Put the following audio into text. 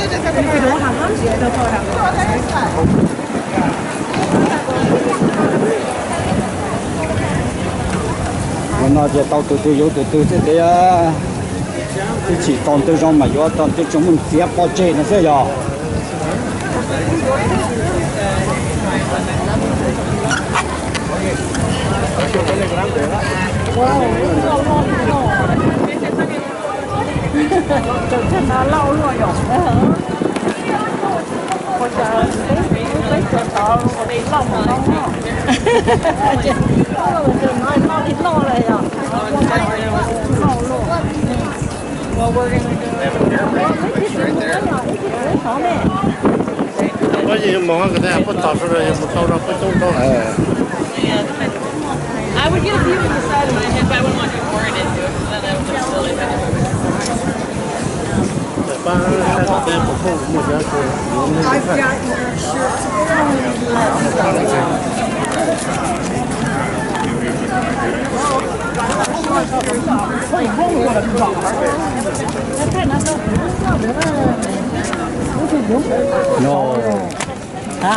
Ua no ces tau tus twg yuav tus twg xwb tiag. Twb tsim txom ntawm zoo mas yuav tau tus tsoom muaj txiav pov tseg no xwb yog. Ua yog mus ho kov tas puab txog sawv daws yog mus tau rau puab coob rau. Pab saib kom tej puas muaj cov